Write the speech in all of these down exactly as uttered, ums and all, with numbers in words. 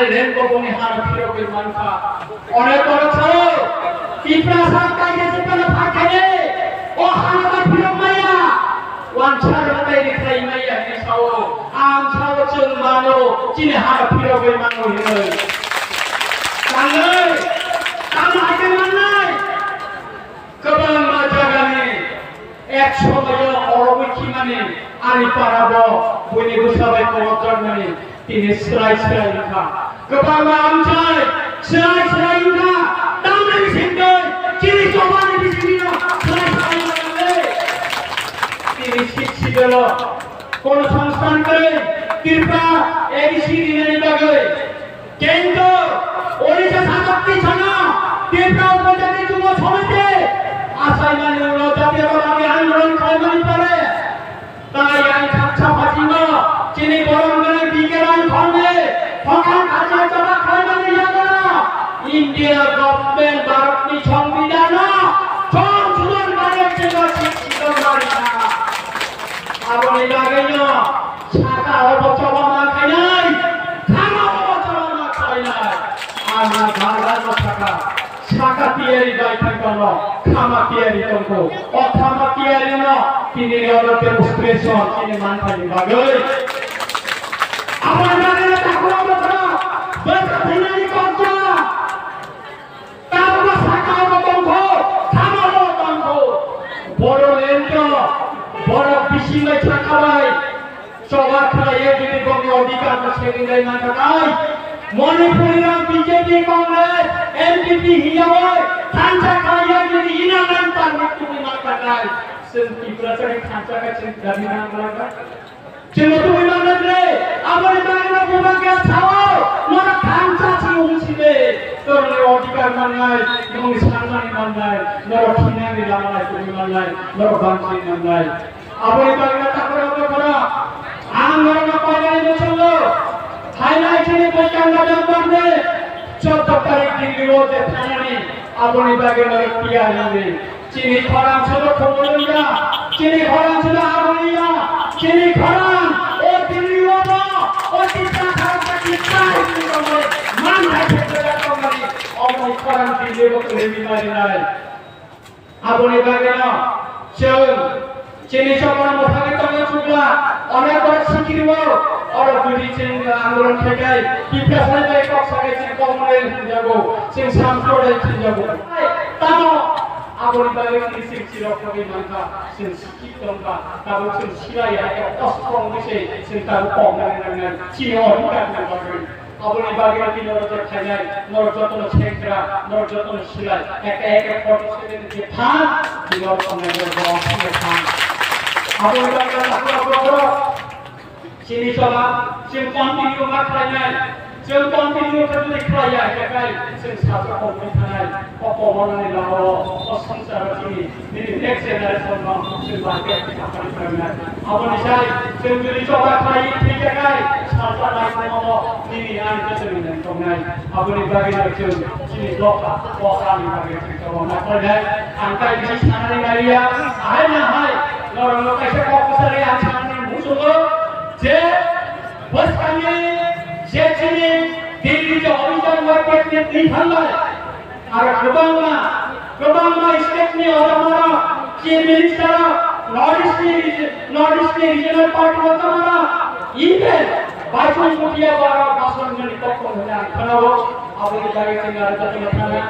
Rengkoboni hano phirogwi mankha. Onek borok sao, Tiprasa kaisa se phano phakhani, o hano ta phirok maya. Wansa rwtai rwtai maya hwnwi sao, ang sao chwng mano, chini hano phirogwi mano hwnwi. Tangwi, tamo hai khe mannai? Kwbangma jagani ek somoyo orogwi khimani ani parabo buini bwsa bai kolokjakmani tini swrai swrai wngkha. Kwbangma amchai swrai swrai wngkha. Tamni bisingtwi chini chobani bisingtwino swrai swrai wngkha. Tini sik sidolo kono songsthan kwrwi Tripura A D C rinani bagwi Kendro, Odisha Shakti Sangha, Tripura Upojati Jubo Samiti, asaimani ulo jatiyo dagi andolon khlaimani pore, tai ang khaksa phajingo, chini borom gwnang B K Rang Khongle, Khokang Khacha choba khlaimani yagono, India government Bharatni Songbidanno, Songshudhon khlaiwi chwngno sikshito manna. Aboni bagwino saka obo choba ma khainai, khama obo choba ma khainai. Ang na ghar ghar no saka, saka tiyari bai thangkano, khama tiyari tongkho. O khama tiyari no tini ni oro demonstration chini manthani bagwi. Aboni bagwino takhuk obo khoro, bwsa thinani kokja. Tabukno saka obo tongkho, khama obo tongkho. Bodo lento, borok bising bai saka bai choba khlaiwi jodi bokni odhikar no segwi lai mankha tai, Manipuri rok B J P, Congress, N P P hiyawi thansa khlaiwi jodi inner line permit tubui mankha tai, chwng Tiprasa ni thansa khe chwng dabi nang khlai kha. Chwngno tubui manna ble, aboni bagwino Bubagra sao, norok thansa si wng si de, norokni odhikar mannai, norokni sanmani mannai, norok thinangni lama lai tubui mannai, norok bangsi mannai. Aboni bagwino takhuk rok bokhorok, ang norokno painani muchungo, hainai chini bwskang rajak bangde, chwddo tarik Delhi o je thanani, aboni bagwi norok tiyar wngdi. Chini khorang sudo khumulung ya, chini khorang sudo aboni ya, chini khorang o Delhi o bo, o Tipra khorang sa Tipra hini tongmani, man hai se kwchak tongmani, omoni khorang Delhi o kwrwi mari nai. Aboni bagwino chwng chini chokra mwthangwi tongwi chukla, onek borok sikiri o, oro jodi chwng andolon khe kai, Tiprasa bai kok sakai chwng Commonwealth hinjago, chwng Samprodayik hinjago. Tamo Aboni bagwi chini sirok rogwi mankha, chwng sikhi tongkha, tabuk chwng silai hai khe ostro wngwi se chwng tabuk kok nang nangnai, chini odhikar ni bagwi. Aboni bagwi tini norok je khainai, norok jotono sengkra, norok jotono silai, eke eke forty seven je phan, tini norok tongnai norok bo sile phan. Aboni bagwi takhuk rok bokhorok, Chini choba, chwng continue ma khlainai, chwng continue khe jodi khlaiya hwnkhe kai, chwng sajo kongwi thanai, o kobornani lamao, o swngcharo chini, nini next generation no chwng bahai khe saphani phainai. Aboni sai, chwng jodi choba khlai thwikhe kai, salsa nai komono, nini ani joto nini tongnai. Aboni bagwi no chwng chini dopha, dopha ni bagwi chwng choba ma khlainai. Ang kai bisi sanani naiya, ahai na hai, norokno kaisa kok bwsari ang sanani muchungo, je bwskangni je chini Delhi je Abhijan Market ni twi thanglai, aro kwbangma, kwbangma state ni ojamarok, chief minister rok, North East ni regi-, North East ni regional party ojamarok, even Baisong Bhutia borok Baisong ni kokthong hwnwi ang khnao, aboni bagwi chwng aro jotono thangna,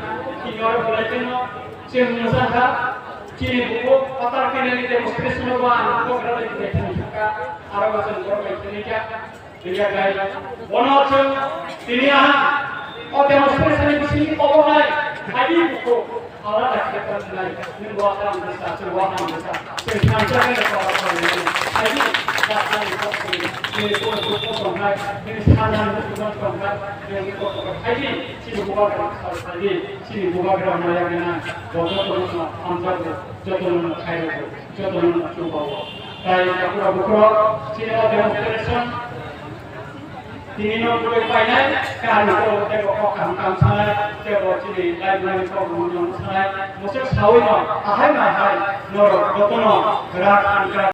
tini oro belai kheno chwng mwsa kha, chini bukhuk kwtal khe nini demonstration o bo ang bukhuk rwlai khe thangwi thangkha, aro bo chwng borok bai thangwi kha. Tini a gai, bono chwng tini aha, o demonstration ni bisingtwi kobo nai, khaidi bukhuk, alada khe tong nai, nwng bo kaham bwsa, chwng bo kaham bwsa, chwng thansa khe kobo nai, khaidi, khaidi, khaidi, tini kono bukhuk tong nai, tini sanani bukhuk tong nai, tini kono khaidi, chini bubagra sal khaidi, chini bubagra maya gana, bo jotono hamjago, jotono khairokgo. Jotono no chubago. Tai takhuk rok bukhuk rok, chini o demonstration tini no tubui painai, kaham ko tei bo kok kaham kaham sanai, tei bo chini library kok rok no sanai, muchung saui no, ahai ma hai, norok jotono rak ang krak.